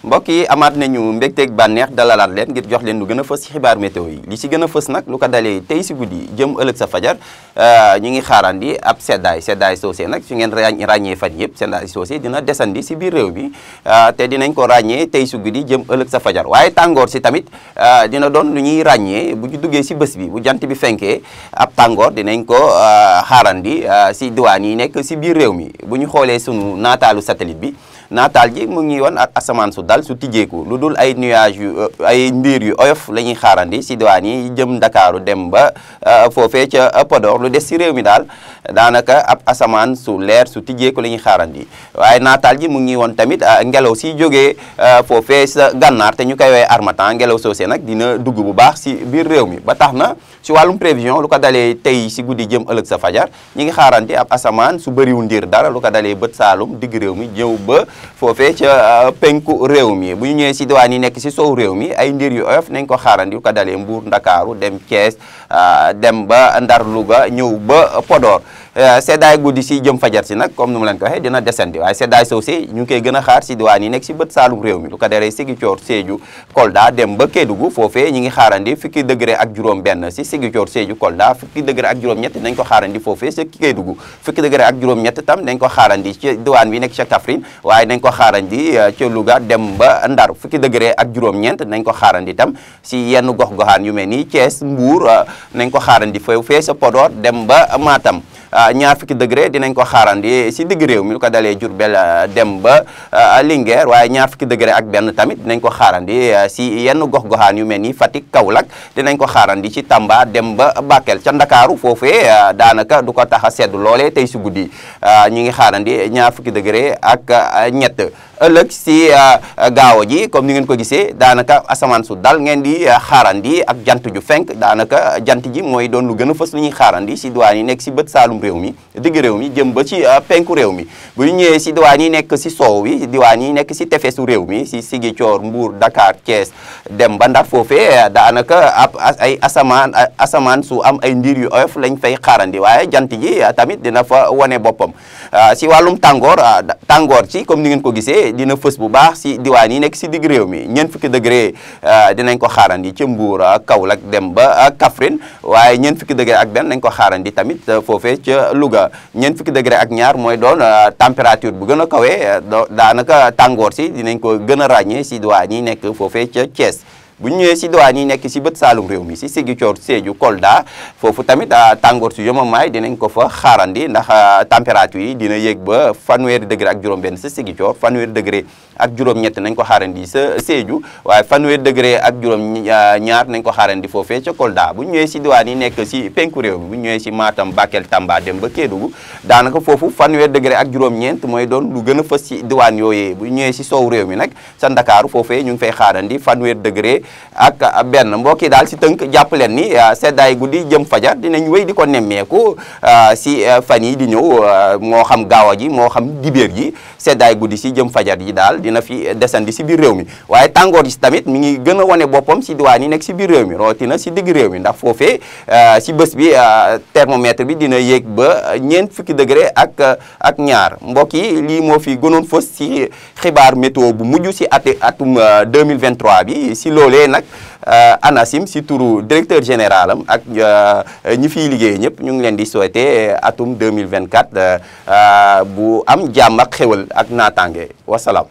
mbokk yi amaat nañu mbégteeg bànneex dalalaat leen ngir jox leen lu gën a fës ci xibaar météo yi li ci gën a fës nag lu ko dalee tey si guddi jëm ëllëg sa fajar ñu ngi xaarandi ab seddaay soosé nag su ngeen ràññee fan yëpp seddaay soosé dina desandi si biir réew mi te dinañ ko ràññee tey si guddi jëm ëllëg sa fajar waaye tàngoor si tamit dina doon lu ñuy ràññee bu ñu duggee si bés bi bu jant bi fenkee ab tàngoor dinañ ko xaarandi si diwaan yi nekk si biir réew mi bu ñu xoolee sunu naataalu satellite bi naataal ji mu ngi woon ak asamaan su dal su tijjeeku lu dul ay nuage yu ay mbiir yu oyof la ñuy xaarandi si diwaan yi jëm Ndakaaru dem ba foofee ca Podor lu des si réew mi daal daanaka ab asamaan su leer su tijjeeku la ñuy xaarandi waaye naataal ji mu ngi woon tamit ngelaw si jógee foofee sa gànnaar te ñu koy woowee harmattan ngelaw soosé nag dina dugg bu baax si biir réew mi ba tax na si wàllum prévision lu ko dalee tey si guddi jëm ëllëg sa fajar ñi ngi xaarandi ab asamaan su bëriwul ndiir dara lu ko dalee bët saalum digg réew mi ñëw ba foofee ca penku réew mi bu ñu ñëwee si diwaan yi nekk si sow réew mi ay ndiir yu oyof nañ ko xaarandi lu ko dalee Mbuur Ndakaaru dem Thiès dem ba Ndar Louga ñëw ba Podor seddaay guddi si jëm fajar si nag comme nu mu leen ko waxee dina desandi waaye seddaay soosé ñu ngi koy gën a xaar si diwaan yi nekk si bët saalum réew mi lu ko dalee Ziguinchor Sédhiou Kolda dem ba Kédougou foofee ñi ngi xaarandi fukki degré ak juróom benn si Ziguinchor Sédhiou Kolda fukki degré ak juróom ñett nañ ko xaarandi foofee sa Kédougou fukki degré ak juróom ñett tam nañ ko xaarandi ci diwaan bi nekk ca Kaffrine waaye nañ ko xaarandi ca Louga dem ba Ndar fukki degré ak juróom-ñeent nañ ko xaarandi tam si yenn gox-goxaan yu mel ni Thiès Mbour nañ ko xaarandi foofee sa Podor dem ba Matam ñaar fukki degré dinañ ko xaarandi si digg réew mi lu ko dalee Diourbel dem ba Linguère waaye ñaar fukki degré ak benn tamit dinañ ko xaarandi si yenn gox-goxaan yu mel ni Fatick Kaolack dinañ ko xaarandi ci Tamba dem ba Bakel ca Ndakaaru foofee daanaka du ko tax a sedd loolee tey si guddi ñi ngi xaarandi ñaar fukki degré ak ñett ëllëg si gaawo ji comme ni ngeen ko gisee daanaka asamaan su dal ngeen di xaarandi ak jant ju fenk daanaka jant ji mooy doon lu gën a fës lu ñuy xaarandi si diwaan yi nekk si bët saalum réew mi digg réew mi jëm ba ci penku réew mi bu ñu ñëwee si diwaan yi nekk si soow wi diwaan yi nekk si tefesu réew mi si Ziguinchor Mbour Dakar Thiès dem ba Ndar foofee daanaka ab ay asamaan su am ay ndiir yu oyof lañ fay xaarandi waaye jant ji tamit dina fa wane boppam si wàllum tàngoor ci comme ni ngeen ko gisee dina fës bu baax si diwaan yi nekk si digg réew mi ñeent fukki degré dinañ ko xaarandi ca Mbour Kaolack dem ba Kaffrine waaye ñeent fukki degré ak benn nañ ko xaarandi tamit foofee ca Louga ñeent fukki degré ak ñaar mooy doon température bu gën a kawe daanaka tàngoor si dinañ ko gën a ràññee si diwaan yi nekk foofee ca Thiès bu ñu ñëwee si diwaan yi nekk si bët saalum réew mi si Ziguinchor Sédhiou Kolda foofu tamit tàngoor si yomamaay dinañ ko fa xaarandi ndax température yi dina yéeg ba fanweeri degré ak juróom-benn sa Ziguinchor fanweeri degré ak juróom-ñett nañ ko xaarandi sa Sédhiou waaye fanweeri degré ak juróom-ñaar nañ ko xaarandi foofee ca Kolda bu ñu ñëwee si diwaan yi nekk si penku réew mi bu ñu ñëwee si Matam Bakel Tamba dem ba Kédougou daanaka foofu fanweeri degré ak juróom-ñeent mooy doon lu gën a fës si diwaan yooyee bu ñu ñëwee si sow réew mi nag sa Ndakaaru foofee ñu ngi fay xaarandi fanweeri degré ak benn mbokk yi daal si tënk jàpp leen ni seddaay guddi jëm fajar dinañ wéy di ko nemmeeku si fan yi di ñëw moo xam gaawa ji moo xam dibéer ji seddaay guddi si jëm fajar ji daal dina fi desandi si biir réew mi waaye tàngoor ji tamit mi ngi gën a wane boppam si diwaan yi nekk si biir réew mi rawatina si digg réew mi ndax foofee si bés bi thermomètre bi dina yéeg ba ñeent fukki degré ak ñaar mbokk yi lii moo fi gënoon fës si xibaar météo bu mujj si atum 2023 bi si loolee nag ANACIM si turu directeur général am ak ñi fiy liggéey ñëpp ñu ngi leen di souhaiter atum 2024 bu am jàmm ak xéwal ak naataange wasalaam